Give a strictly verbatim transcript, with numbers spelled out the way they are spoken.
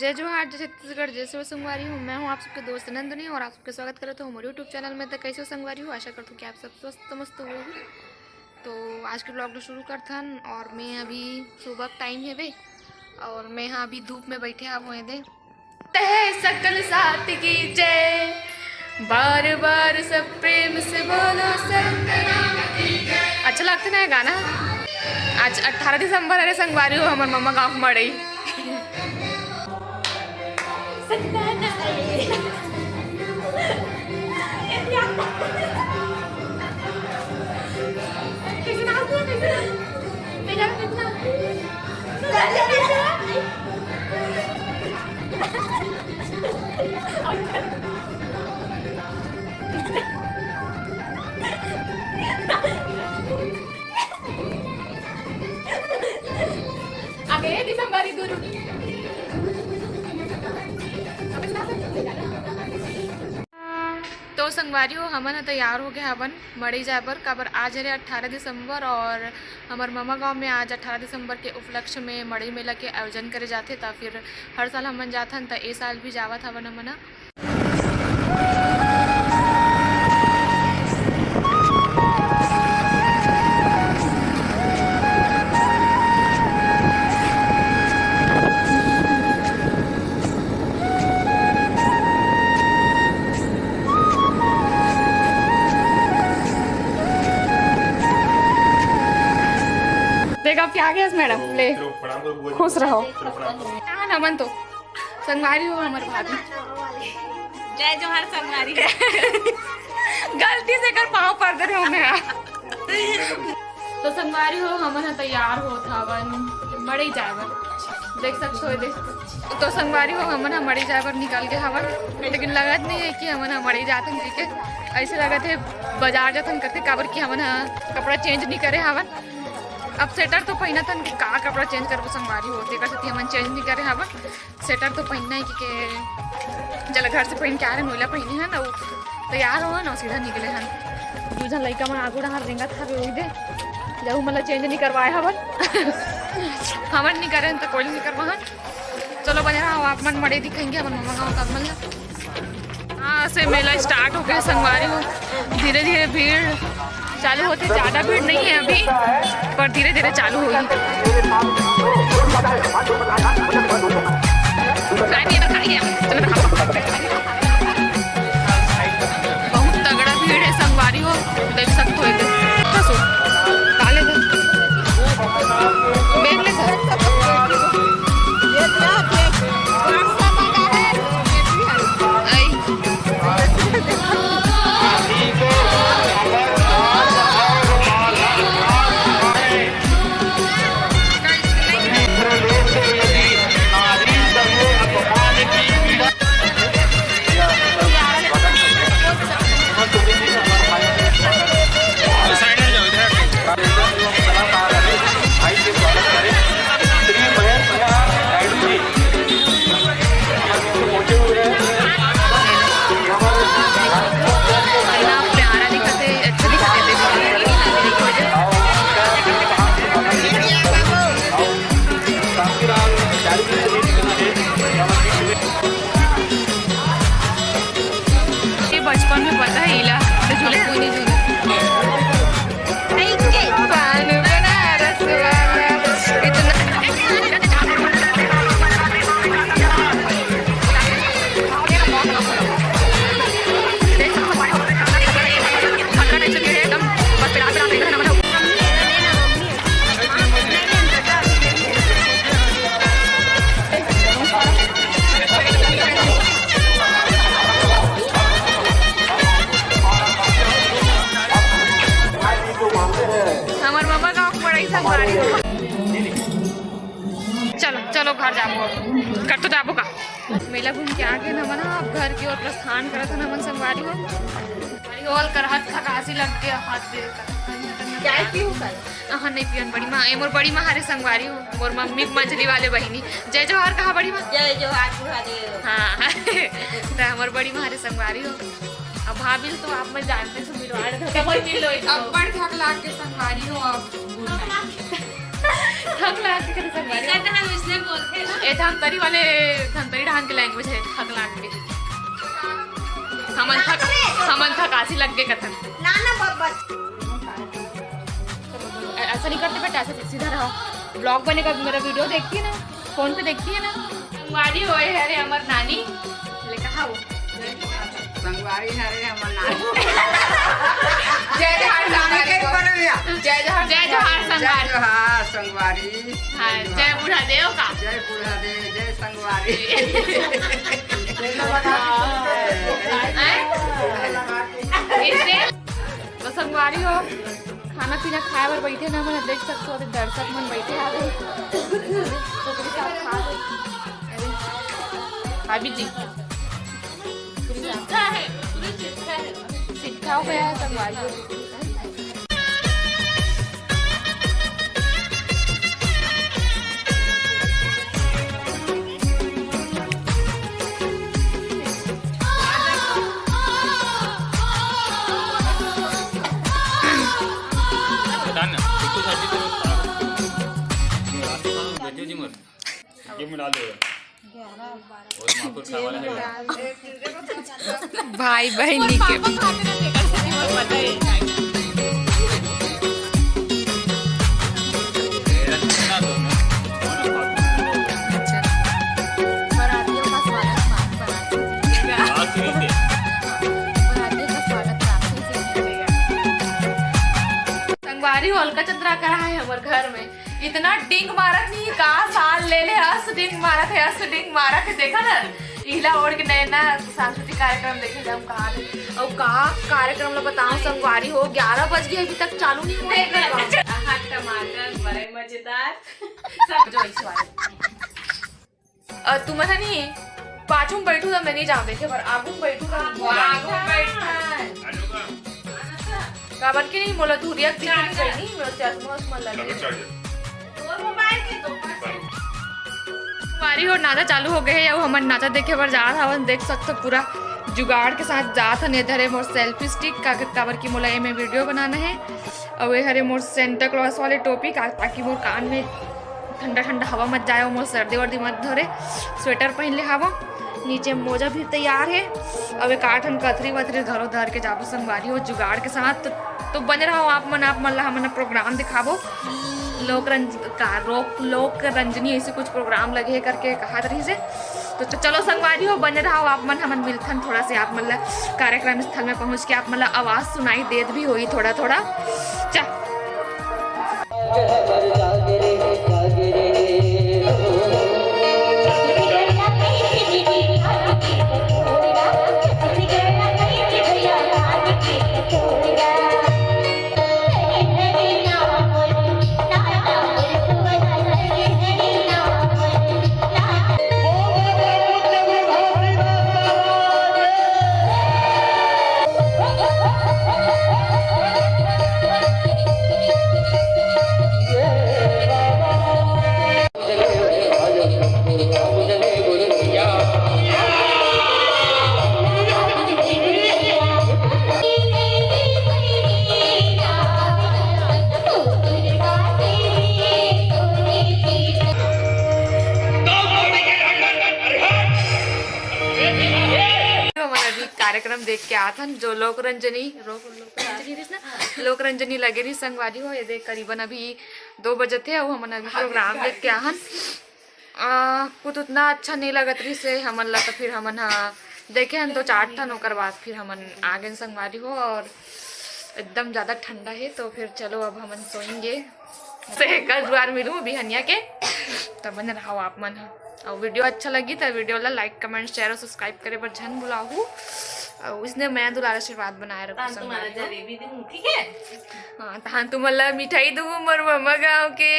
जय जोहार, जय छत्तीसगढ़, जय शिव संगवारी हो। मैं हूँ आप सबके दोस्त नंदिनी और आप सबके स्वागत करत हूँ हमारे YouTube चैनल में। तो कैसे हो संगवारी हो? आशा करत हूँ कि आप सब स्वस्थ मस्त हो। तो आज के ब्लॉग ला शुरू करथन और मैं अभी सुबह टाइम हेवे और मैं यहाँ अभी धूप में बैठे हवो एदे। तह सकल साथ की जय, बार बार सब प्रेम से बोलो संत नाम की जय। अच्छा लगता ना ये गाना। आज अठारह दिसंबर हरे संगवारी हो, हमर मम्मा गाँव के मड़ई। अगले दिसंबर ही गुरु। तो संगवारी हो, हमन ह तैयार हो गए हवन मड़ई जाए बर, काबर आज हरे अठारह दिसंबर और हमर ममा गांव में आज अठारह दिसंबर के उपलक्ष्य में मड़ई मेला के आयोजन करे जाथे। त फिर हर साल हमन जाथन, त ए साल भी जावत हवन हमन ह। देखा, क्या गया मैडम, ले। खुश रहो। कहाँ नमन तो संगवारी हो हमर भाभी। जय जोहार संगवारी। गलती से कर पाँव पर दे रहे हो मैं। तो संगवारी हो, हमन ह तैयार होत हवन मड़ई जाए बर। देख सकते हो, देख। तो संगवारी हो, हमन ह मड़ई जाए बर निकल गए हवन, लेकिन लगत नहीं है कि हमन ह मड़ई जाथन जी के। ऐसे लगत है बाजार जाथन करके, काबर कि हमन ह कपड़ा चेंज नहीं करे हवन। अब स्वेटर तो पहनथन कि का कपड़ा चेंज करबो संगवारी हो, तेकर सेती हमन चेंज नहीं करे हवन। स्वेटर तो पहनना है कि के चल घर से पहन के आ रहे, मोला पहने है ना, वो तैयार हो ना, सीधा निकले हन। दू झन लइका मन आगू डहार रेंगत हवे, उही दे जाऊ, मतलब चेंज नहीं करवाए हवन। हमन नहीं करे हन, तो कोई नहीं करवा हन। चलो बने रहो, आप मन मड़ई दिखाएंगे, हमन ममा गाँव तक मन। हाँ, से मेला स्टार्ट हो गया संगवारी हो। धीरे धीरे भीड़ चालू होते, ज्यादा भीड़ नहीं है अभी, पर धीरे धीरे चालू होगी। बहुत तगड़ा भीड़ है संगवारी हो, देख सकते हो इधर। बसो, डाले दे। बैग ले जा। आई। इतना प्यारा दिखत है, अच्छा दिखत है, देखो। ये बचपन में पता है इला, तो झूले कोई नहीं झूले। पान बनारस वाला, इतना हमर ममा गाँव के बड़ई संगवारी हो। चलो, चलो घर जाबो। कर तो जाबो का? मेला घूम के आ गए हमन, अब घर की ओर प्रस्थान करत हन हमन संगवारी हो। संगवारी हो, कल कर हाथ थकासी लग गया, हाथ दे का। चाय पीहू कल? अहाँ नहीं पियन बड़ी माँ, ए मोर बड़ी माँ हरे संगवारी हो, मोर मम्मी के मंझली वाले बहिनी। जय जोहार कहा बड़ी माँ। जय जोहार बुढ़ा देव। हाँ। त हमर बड़ी माँ हरे संगवारी हो। अब भाभी तो आप मन जानते हो, मिलवाड़ दो। कबर मिल लो इनको। अब्बड़ थक लाग के संगवारी हो अब। थक लाग के संगवारी हो। इधर तो हम इसलिए बोलते हैं ना। ए धमतरी वाले, धमतरी डहान के language हे, थकलाट के। हमन थक, हमन थकासी लग गे कथन। ना, ना, बस, बस। ऐसा नहीं करते बेटा, ऐसे सीधा रहो। Vlog बनेगा, मेरा video देखती है ना, phone पे देखती है ना। संगवारी हो, ए हरे हमर नानी। ले कहा वो? संगवारी हरे हमर नानी। जय जोहार संगवारी। जय जोहार। जय जोहार संगवारी। जय जोहार संगवारी। हाँ, जय बूढ़ा देव का। जय बूढ़ा देव, जय संगवारी। हैं? इससे तो संगवारी हो, खाना पीना खाए बर बैठे ना, मन देख सकते हो, दर्शक मन बैठे आ गए। भाभी जी। सिट्ठा हो गया है संगवारी। भाई बहन के। संगवारी हो, अलका चंद्रा करा है हमर घर में। इतना डिंग मारत नहीं का, साल ले ले अस डिंग मारत है, अस डिंग मारत है। देखा ना, इला ओढ़ के नया नया सांस्कृतिक कार्यक्रम देखे जाम कहा थे। और का कार्यक्रम ला बताओ संगवारी हो, ग्यारह बज गए, अभी तक चालू नहीं हुआ है। टमाटर बड़े मजेदार। सब जो इस वाले। अ, तुमन ह नहीं, पाछू में बैठू त मैं नहीं जाऊँ देखे बर, आगू में बैठू त आगू में बैठा है। काबर के नहीं, मोला धुरिया दिखे नहीं, नहीं, मोला चश्मा उश्मा लगे। संगवारी हो, नाचा चालू हो गए है। अब हमन नाचा देखे बर जात हवन, देख सकते हो पूरा जुगाड़ के साथ जात हन। इधर है मोर selfie stick, का-, काबर की मोला एमे video बनाना है। और ये हरे मोर Santa Claus वाले टोपी, का-, ताकि मोर कान में ठंडा ठंडा हवा मत जाए, मोर सर्दी वर्दी मत धरे। स्वेटर पहन ले हावो, नीचे मोजा भी तैयार है। अब एक आठन कथरी वथरी घरो धर के जाबो संगवारी हो जुगाड़ के साथ। तो, तो बने रहो आप मन, आप मन ला हमन प्रोग्राम दिखाबो। लोक रंज का रोक लोक रंजनी ऐसे कुछ प्रोग्राम लगे है करके कहा रही से। तो च-, चलो संगवारी हो, बने रहो आप मन, हमन मिलथन थोड़ा से आप मन ला कार्यक्रम स्थल में पहुंच के आप मन ला आवाज सुनाई देत भी होई थोड़ा थोड़ा। चा हमन अभी कार्यक्रम देख के आत हन, जो लोक रंजनी, लोक, लोक रंजनी रहिस ना, लोक रंजनी लगे रहिस संगवारी हो। ये देख, करीबन अभी दो बजे थे, अउ हमन अभी प्रोग्राम देख के आहन। आ, कुछ उतना अच्छा नहीं लगत रहिस हे हमन ला, तो फिर हमन हा देखे हन दो चार ठन, ओकर बाद फिर हमन आ गेन संगवारी हो। और एकदम ज्यादा ठंडा है, तो फिर चलो अब हमन सोएंगे। से कल जुआर मिलूँ बिहनिया के, तब बने रहो आप मन ह। और video अच्छा लगी तो video ला like, comment, share और subscribe करे बर झन भुलाहू। और इसने मैं दुलार आशीर्वाद बनाए रखो तान तुम्हारा संगवारी हो। जलेबी दूँ, ठीक है? हाँ, तान तुम्हारा मिठाई दूँ मोर ममा गाँव के।